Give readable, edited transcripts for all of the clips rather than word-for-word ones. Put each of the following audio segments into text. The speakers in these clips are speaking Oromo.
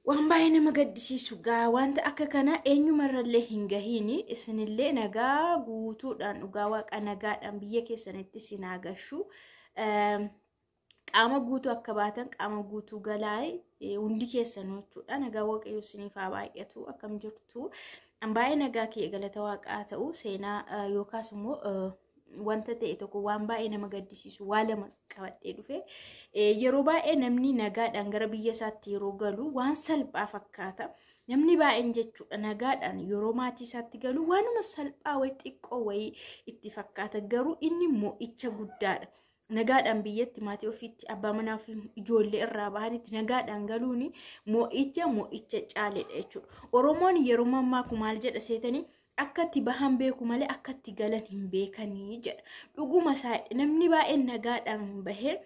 Waan baay'ee nama gaddisiisu gaa wanta akka kanaa eenyumarrallee hin gahiini. Isinillee nagaa guutuudhaan, dhugaa waaqa, nagaadhaan biyya keessanitti isin haa gashu. Qaama guutuu akka baatan qaama guutuu galaa'e hundi keessanuu jechuudha. Nagaa Waaqayyoo isiniif haa baay'atu. Akkam jirtu? Baay'ee nagaa kee, galata waaqaa ta'u. Seenaa yookaas immoo wanta ta'e tokko, waan baay'ee nama gaddisiisu waa lama qabadhee dhufe. Yeroo baay'ee namni nagaadhaan gara biyya isaatti yeroo galu waan salphaa fakkaata. Namni baay'een jechuudha nagaadhaan yeroo maatii isaatti galu waanuma salphaa wayii, xiqqoo wayii itti fakkaata. Garuu inni mo'icha guddaadha. Nagaadhaan biyyatti maatii ofiitti, abbaa manaa fi ijoollee irraa bahanitti nagaadhaan galuun mo'icha mo'icha caaledha jechuudha. Oromoon yeroo mammaaku maal jedha seetanii? "Akka itti bahan beeku malee akka itti galan hin beekanii" jedha. Dhuguma isaa, namni baay'een nagaadhaan bahee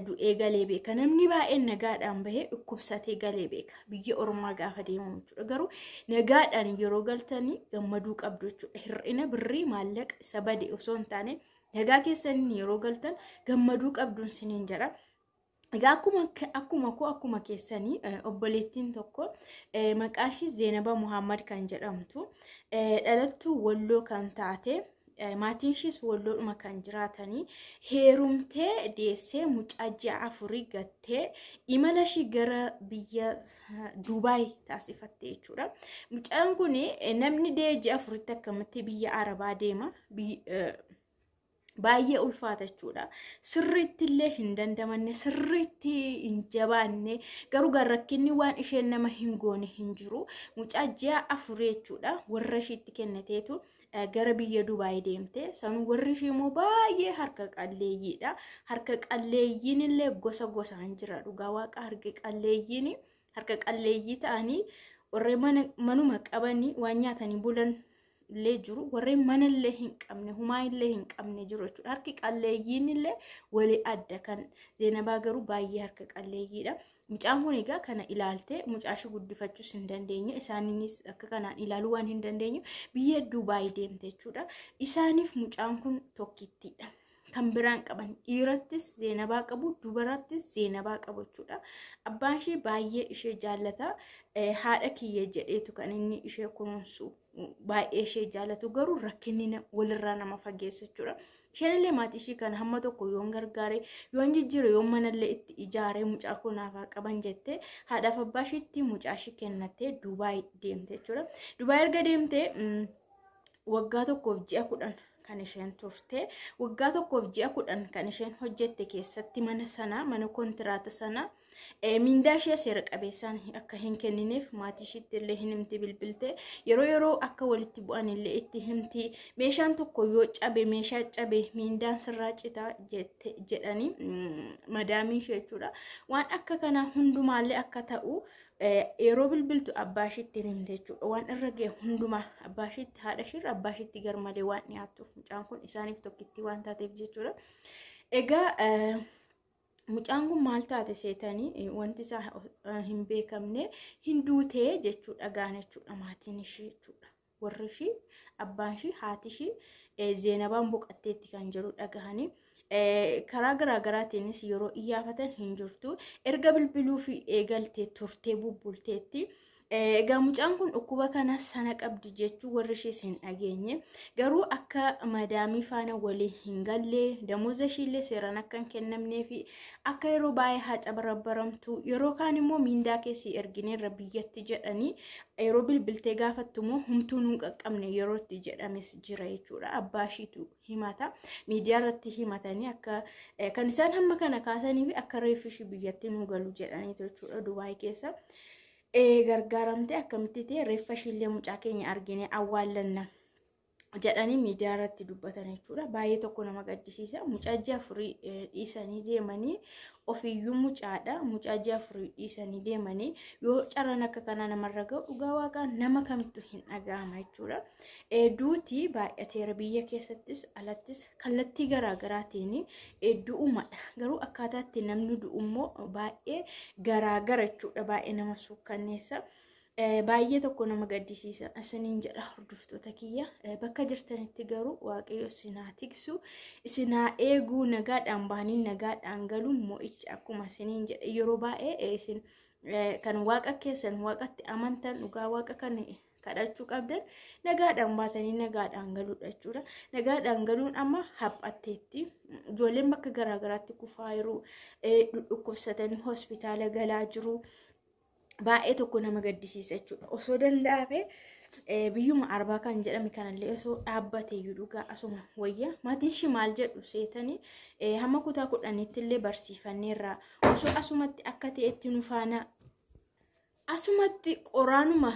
du'ee galee beeka. Namni baay'een nagaadhaan bahee dhukkubsatee galee beeka. Biyya Oromaa gaafa deemamu jechuudha. Garuu nagaadhaan yeroo galtanii gammaduu qabdu jechuudha. Hir'ina birrii, maallaqa isa bade osoo hin taane, nagaa keessaniin yeroo galtan gammaduu qabduun siniin jedha. Egaa akkuma koo, akkuma keessanii, obboleettiin tokko maqaan ishii Zeenaba Muhammad kan jedhamtu, dhalattuu Walloo kan taate, maatiin ishiis Walloodhuma kan jiraatanii, heerumtee deessee mucaa ji'a 4 gattee imala ishii gara biyya Dubaay taasifatte jechuudha. Mucaan kun, namni dee ji'a 4tti akkamitti biyya Arabaa deema? Baay'ee ulfaata jechuudha. Sirriitti illee hin dandamanne, sirriitti hin jabaanne, garuu rakkinni waan isheen nama hin goone hin jiru. Mucaa ji'a 4 jechuudha warra ishiitti kennateetu gara biyya Dubaay deemte. Sanuu warri ishii immoo baay'ee harka qalleeyyiidha. Harka qalleeyyiin illee gosa gosaan jira, dhugaa waaqa. Harka qalleeyyiin harka qalleeyyii ta'anii warreen manuma qabanii waan nyaatanii bulan illee jiru, warreen mana illee hin qabne, humaa illee hin qabne jiru jechuudha. Harki qalleeyyiin illee walii adda. Kan Zeenabaa garuu baay'ee harka qalleeyyiidha. Mucaan kun egaa kana ilaaltee mucaa ishee guddifachuus hin dandeenye, isaaniinis akka kanaan ilaaluu waan hin dandeenye biyya Dubaay deemte jechuudha. Isaaniif mucaan kun tokkittiidha. Kan biraan qaban, dhiirattis Zeenabaa qabu, dubarattis Zeenabaa qabu jechuudha. Abbaan ishee baay'ee ishee jaallata. Haadha kiyya jedheetu kan inni ishee kunuunsu, baay'ee ishee jaallatu, garuu rakkinni walirraa nama fageessa jechuudha. Isheen illee maatii ishii kana hamma tokko yoon gargaare, yoon jijjiire, yoon manallee itti ijaare, mucaa koo naaf haa qaban jettee haadhaaf abbaa ishiitti mucaa ishii kennattee Dubaay deemte jechuudha. Dubaay erga deemtee waggaa 1f ji'a 10 kan isheen turte. Waggaa 1f ji'a 10 kan isheen hojjette keessatti mana sana, mana kontiraata sana, mindaa ishee seera qabeessaan akka hin kennineef maatii ishiitti illee hin himti, bilbilte yeroo yeroo akka walitti bu'an illee itti himti. Meeshaan tokko yoo cabe, meeshaa cabe mindaan sirraa citaa jedhanii madaamii ishee jechuudha. Waan akka kanaa hundumaallee akka ta'u yeroo bilbiltu abbaa ishiitti himte jechuudha. Waan irra ga'e hundumaa abbaa ishiitti, haadha ishiirra abbaa ishiitti garmalee waan dhiyaattuuf, mucaan kun isaaniif tokkitti waan taateef jechuudha. Egaa mucaan kun maal taate seetanii? Wanti isaa hin beekamne, hin duutee jechuudha gaan jechuudha maatiin ishee jechuudha. Warri ishii, abbaan ishii, haati ishii Zeenabaan boqatteetti kan jedhu dhagahanii. Karaa garaagaraatiinis yeroo iyyaafatan hin jirtu. Erga bilbiluu fi eegaltee turtee bubbulteetti. Egaa mucaan kun dhukkuba kana sana qabdi jechuu warri ishees hin dhageenye. Garuu akka madaamii faana walii hin galle, damooza ishiillee seeraan akka hin kennamnee fi akka yeroo baay'ee haca barabbaramtu, yeroo kaan immoo miindaa keessi ergineerra biyyatti jedhanii, yeroo bilbiltee gaafattu immoo humtuu nuun qaqqabne yeroo itti jedhames jira jechuudha. Abbaa ishiitu himata. Miidiyaa irratti himatanii akka kan isaan hamma kana kaasanii fi akka reeffi ishii biyyatti nuu galu jedhanii jechuudha. Dubaay keessa gargaaramtee akkamitti ta'e reeffa ishiillee mucaa keenya argine awwaallanna jedhanii miidiyaa irratti dubbatan jechuudha. Baay'ee tokko nama gaddisiisa. Mucaa ji'a 4 dhiisanii deemanii, ofiiyyuu mucaadha. Mucaa ji'a 4 dhiisanii deemanii yoo carraan akka kanaa namarra ga'u, dhugaa waaqaa nama kamittu hin dhaga'ama jechuudha. Duuti baay'ateera, biyya keessattis alattis kallattii garaagaraatiin du'umadha. Garuu akkaataa itti namni du'u immoo baay'ee garaagara jechuudha. Baay'ee nama suukkanneessa. Baay'ee tokko nama gaddisiisa isiniin jedha, hordoftoota kiyya. Bakka jirtanitti garuu Waaqayyo isin haa tiksu, isin haa eeguu. Nagaadhaan bahanii nagaadhaan galuun mo'icha, akkuma isiniin jedha yeroo baay'ee isin Kan waaqa keessan waaqatti amantan dhugaa waaqa kan kadhachuu qabdan nagaadhaan baatanii nagaadhaan galuudha jechuudha. Nagaadhaan galuun amma haphatteetti. Ijoolleen bakka garaagaraatti kufaa jiru, dhukkubsatanii hospitaala galaa jiru. Baay'ee tokko nama gaddisiisa jechuudha. Osoo danda'ame biyyuma arbaa kan jedhame kanallee osoo dhaabbatee iyyuu dhugaa asuma wayya. Maatiin ishii maal jedhu seetanii hamma kutaa 10tti illee barsiifanneerra. Osoo asumatti akka ta'etti nu faana asumatti qoraanuma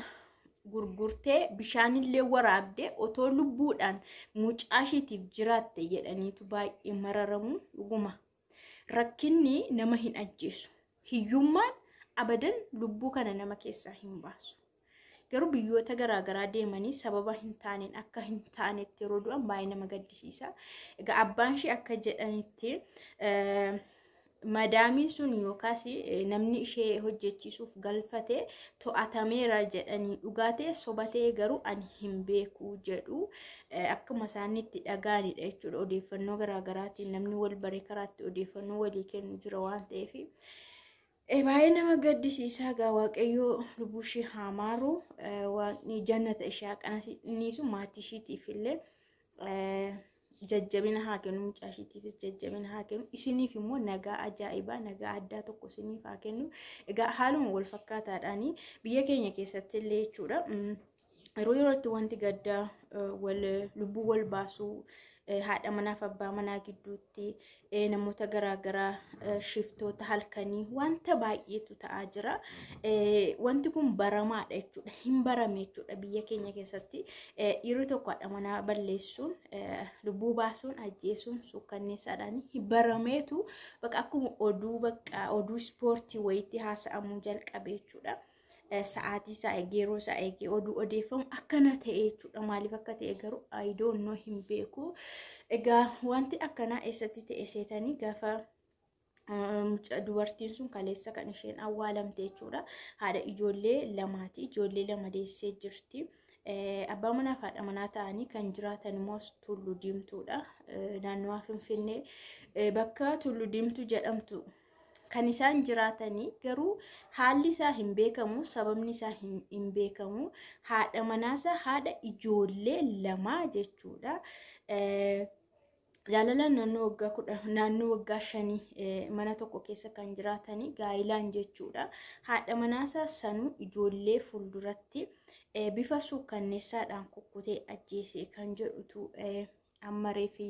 gurgurtee bishaanillee waraabdee otoo lubbuudhaan mucaa ishiitiif jiraatte jedhaniitu baay'ee mararamu dhuguma. Rakkinni nama hin ajjeesu. Hiyyummaan abadan lubbuu kana nama keessaa hin baasu. Garuu biyyoota garaagaraa deemanii sababa hin taaneen akka hin taanetti yeroo du'an baay'ee nama gaddisiisa. Egaa abbaan ishee akka jedhanitti madaamiin sun yookaas namni ishee hojjechiisuuf galfate to'atameera jedhanii dhugaa ta'e soba ta'e garuu ani hin beeku jedhu. Akkuma isaan itti dhaga'anidha jechuudha. Odeeffannoo garaagaraatiin namni wal baree karaatti odeeffannoo walii kennu jira waan ta'eef. Baay'ee nama gaddisiisaa. Egaa Waaqayyoo lubbuu ishee haa maaru, waaqni jannata ishee haa qananiisu, maatii ishiitiif illee jajjabina haa kennu, mucaa ishiitiifis jajjabina haa kennu, isiniif immoo nagaa ajaa'ibaa nagaa addaa tokko isiniif haa kennu. Egaa haaluma wal fakkaataadhaan biyya keenya keessatti illee jechuudha yeroo yerootti wanti gaddaa wal lubbuu wal baasuu haadha manaaf abbaa manaa gidduutti namoota garaagaraa shiftoota halkanii wanta baay'eetu ta'aa jira. Wanti kun baramaadha jechuudha. Hin barame jechuudha biyya keenya keessatti. Dhiirri tokko haadha manaa balleessuun, lubbuu baasuun, ajjeesuun suukkanneessaadhaan barameetu bakka akkuma oduu bakka oduu ispoortii wayiitti haasa'amuu jalqabe jechuudha. Sa'aatii isaa eegee yeroo isaa eegee oduu odeeffamu akkana ta'e jechuudha. Maaliif akka ta'e garuu I don't know, hin beeku. Egaa wanti akkanaa eessatti ta'e seetanii gaafa dubartiin sun kaleessa kan isheen awwaalamte jechuudha. Haadha ijoollee lamaati. Ijoollee lama deessee jirti. Abbaa manaa fi haadha manaa ta'anii kan jiraatan immoo Tullu Diimtuudha. Naannawaa Finfinnee bakka Tullu Diimtuu jedhamtu kan isaan jiraatanii, garuu haalli isaa hin beekamu, sababni isaa hin beekamu. Haadha manaasaa haadha ijoollee lamaa jechuudha. Jaalalaan naannoo waggaa 10 naannoo waggaa 5 mana tokko keessa kan jiraatanii gaa'ilaan jechuudha. Haadha manaasaa sanuu ijoollee fuulduratti bifa suukkanneessaadhaan kukkutee ajjeese kan jedhutu ammaree fi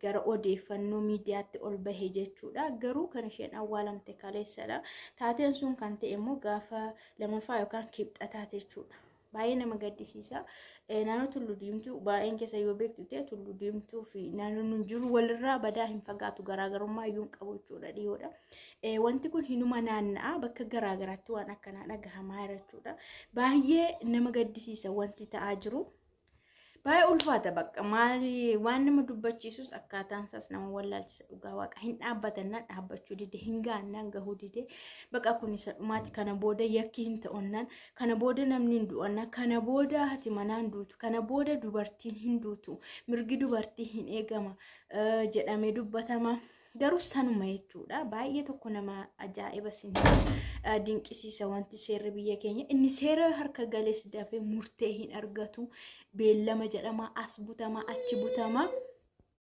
gara odeeffannoo miidiyaatti ol bahe jechuudha. Garuu kan isheen awwaalamte kaleessadha. Taateen sun kan ta'e immoo gaafa lamaffaa yookaan kibxataate jechuudha. Baay'ee nama gaddisiisa. Naannoo Tullu Diimtuu baay'een keessa yoo beektu ta'e Tullu Diimtuu fi naannoo nun jiru walirraa badaa hin fagaatu, garaagarummaa iyyuu hin qabu jechuudha, dhiyoodha. Wanti kun hinuma naanna'a, bakka garaagaraatti waan akkanaa dhagahamaa jira jechuudha. Baay'ee nama gaddisiisa wanti ta'aa jiru. Baay'ee ulfaata bakka maali waan nama dubbachiisus akkaataan isaas nama wallaalchisa dhugaa waaqa. Hin dhaabbatannaan dhaabbachuu dide, hin gaannaan gahuu dide, bakka kun isa dhumaati, kana booda yakki hin ta'onnaan, kana booda namni hin du'annaan, kana booda hati manaan duutu, kana booda dubartiin hin duutu, mirgi dubartii hin eegama jedhamee dubbatama. Garuu sanuma jechuudha. Baay'ee tokko nama ajaa'iba sin dinqisiisa wanti seerri biyya keenya. Inni seera harka galees dafee murtee hin argatu. Beellama jedhama, as butama, achi butama.